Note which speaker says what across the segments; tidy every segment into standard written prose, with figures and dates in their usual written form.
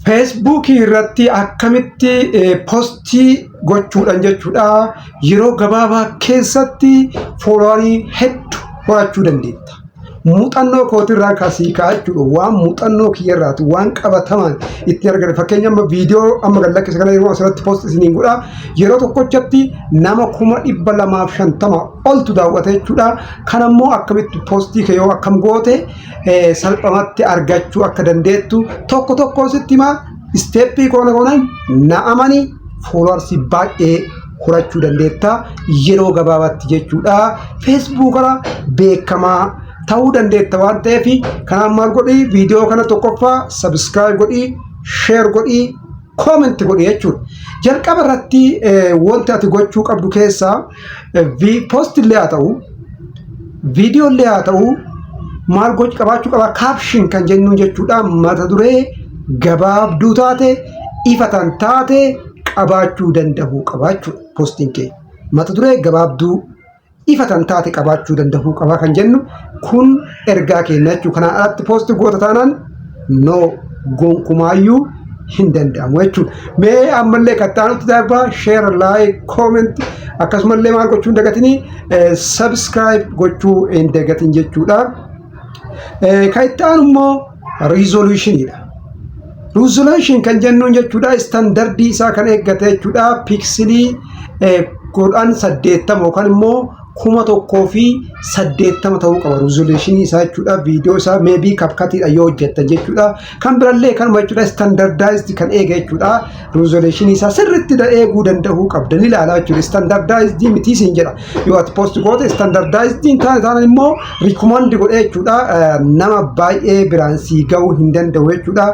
Speaker 1: Feesbuukii irratti akkamitti post gochuudhaan jechuudha, yeroo gabaabaa keessatti follower hedduu horachuu dandeetta. Muuxannoo kootirraa kasii ka'a jechuudha. Waan muuxannoo kiyyarraati, waan qabatamaan itti argate. Fakkeenya, amma viidiyoo amma gad lakkise kana yeroo asirratti post isiniin godha. Yeroo tokkochatti nama 250,000 oltu daawwata jechuudha. Kanammoo akkamitti post kee yoo akkam goote salphumatti argachuu akka dandeettu tokko tokkoon sitti himaa. Step koona koonaan na amanii, followers baay'ee horachuu dandeetta yeroo gabaabaatti jechuudha. Feesbuukara beekamaa ta'uu dandeetta waan ta'eef, kanaaf maal godhii? Viidiyoo kana tokkoffaa subscribe godhii, share godhii, comment godhii jechuudha. Jalqaba irratti wanti ati gochuu qabdu keessaa, post illee haa ta'u, viidiyoo illee haa ta'u, maal gochuu qabaachuu qaba? Caption kan jennu jechuudha. Mata duree gabaabduu taate, ifa tan taate qabaachuu danda'uu qaba jechuudha postiin kee. Mata duree gabaabduu ifa tan taate qabaachuu danda'uu qaba kan jennu kun ergaa keenya jechuudha. Kanaan alatti post goota taanaan, no, gonkumaayyuu hin danda'amu jechuudha. Mee ammallee kattaanutti darbaa. Share, like, comment, akkasumallee maal gochuu hin dagatinii? Subscribe gochuu hin dagatin jechuudha. Kan itti aanu immoo resolutioniidha. Resolution kan jennuun jechuudha, standard isaa kan eeggate jechuudha. Pixel 1080 yookaan immoo 1080 ta'uu qaba resolution isaa jechuudha. Viidiyoo isaa maybe CapCutiidha yoo hojjettan jechuudha. Kan birallee kanuma jechuudha, standardized kan eege jechuudha. Resolution isaa sirriitti eeguu danda'uu qabda, ni ilaalaa jechuudha. Standardized miti siin jedha. Yoo ati post goote standardized hin taane taanaan immoo recommend godhee jechuudha, nama baay'ee biraan sii ga'uu hin danda'u jechuudha.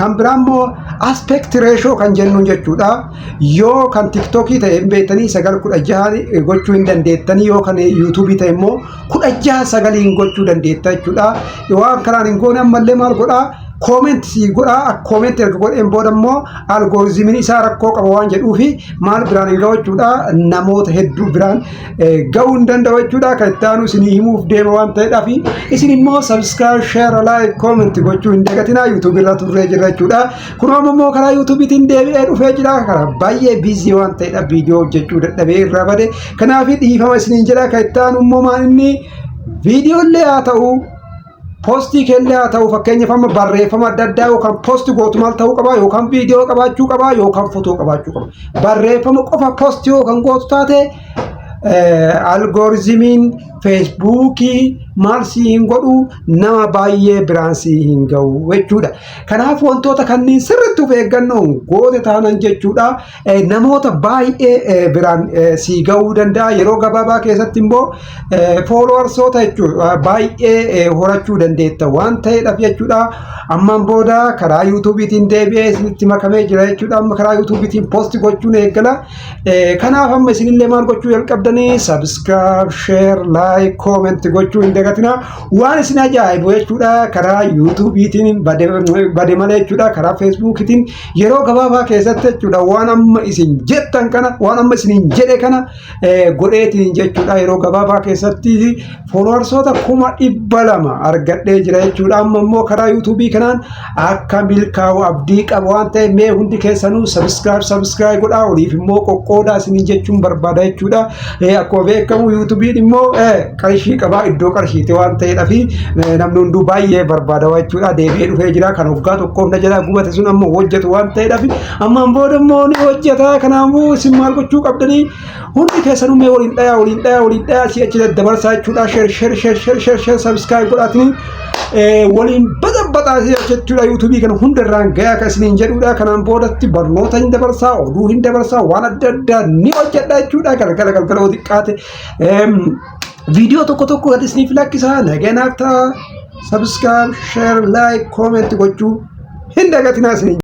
Speaker 1: Kan biraa immoo aspect ratio kan jennuun jechuudha. Yoo kan TikTokii ta'e hin beektanii, 9:16 gochuu hin dandeettanii, yoo kan YouTubeii ta'e immoo 16:9n gochuu dandeetta jechuudha. Waan kanaan hin goone ammallee maal godhaa? Comment godhaa. Comment erga godheen booda immoo algorithmiin isaa rakkoo qaba waan jedhuufi maal biraan hin ga'u jechuudha. Namoota hedduu biraan ga'uu hin danda'u jechuudha. Kan itti aanu isinii himuuf deema waan ta'eedhaaf, isin immoo subscribe, share, like, comment gochuu hin dagatinaa. YouTubeii irra turree jirra jechuudha. Kun amma immoo karaa YouTubeiitiin deebi'ee dhufee jira. Karaa baay'ee busy waan ta'eedha, viidiyoo hojjechuu dadhabee irraa bade. Kanaaf dhiifama isiniin jedha. Kan itti aanu immoo maal inni? Viidiyoolee haa ta'u, post keellee haa ta'u, fakkeenyaaf amma barreeffama adda addaa yookaan post gootu maal ta'uu qaba? Yookaan viidiyoo qabaachuu qaba yookaan fotoo qabaachuu qaba. Barreeffama qofa post yookaan gootu taate, algorithmiin Feesbuukii maal sii hin godhu? Nama baay'ee biraan sii hin ga'u jechuudha. Kanaaf wantoota kanneen sirriitti of eeggannoon goote taanan jechuudha, namoota baay'ee biraan sii ga'uu danda'a. Yeroo gabaabaa keessatti immoo followersoota jechuudha baay'ee horachuu dandeetta waan ta'eedhaaf jechuudha. Ammaan booda karaa YouTubeiitiin deebi'ee isinitti makamee jira jechuudha. Amma karaa YouTubeiitiin post gochuun eegala. Kanaaf amma isinillee maal gochuu jalqabdanii? Subscribe, share, like, comment gochuu hin dagatinaa. Waan isin ajaa'ibu jechuudha, karaa YouTubeiitiin bade malee jechuudha, karaa Feesbuukiitiin yeroo gabaabaa keessatti jechuudha, waan amma isin jettan kana, waan amma isiniin jedhe kana godheetiin jechuudha, yeroo gabaabaa keessatti followersoota 200,000 argadhee jira jechuudha. Amma immoo karaa YouTubeii kanaan akka milkaa'u abdii qaba waan ta'eef, mee hundi keessanuu subscribe, subscribe godhaa, oliif immoo qoqqoodaa isiniin jechuun barbaada jechuudha. Akkuma beekamu YouTubeiin immoo qarshii qabaa, iddoo qarshiiti waan ta'eedhaaf namni hunduu baay'ee barbaada jechuudha. Deebi'ee dhufee jira. Kan waggaa tokkoof na jalaa gubate sun amma hojjetu waan ta'eedhaaf, ammaan booda immoo ni hojjeta. Kanaafuu isin maal gochuu qabdanii? Hundi keessanuu mee waliin dhayaa, waliin dhayaa, waliin dhayaa, si'achi daddabarsaa jechuudha. Share, share, share, share, share, share, subscribe godhaatanii waliin baxabaxaa jechuudha. YouTubeii kana hundarraan gahaa akka isiniin jedhudha. Kanaan boodatti barnoota hin dabarsaa, oduu hin dabarsaa, waan adda addaa ni hojjedha jechuudha. Galgala galgala yoo xiqqaate viidiyoo tokko tokko gad isiniif lakkisaa. Naganaaf ta'a. Subscribe, share, like, comment gochuu hin dagatinaa isiniin.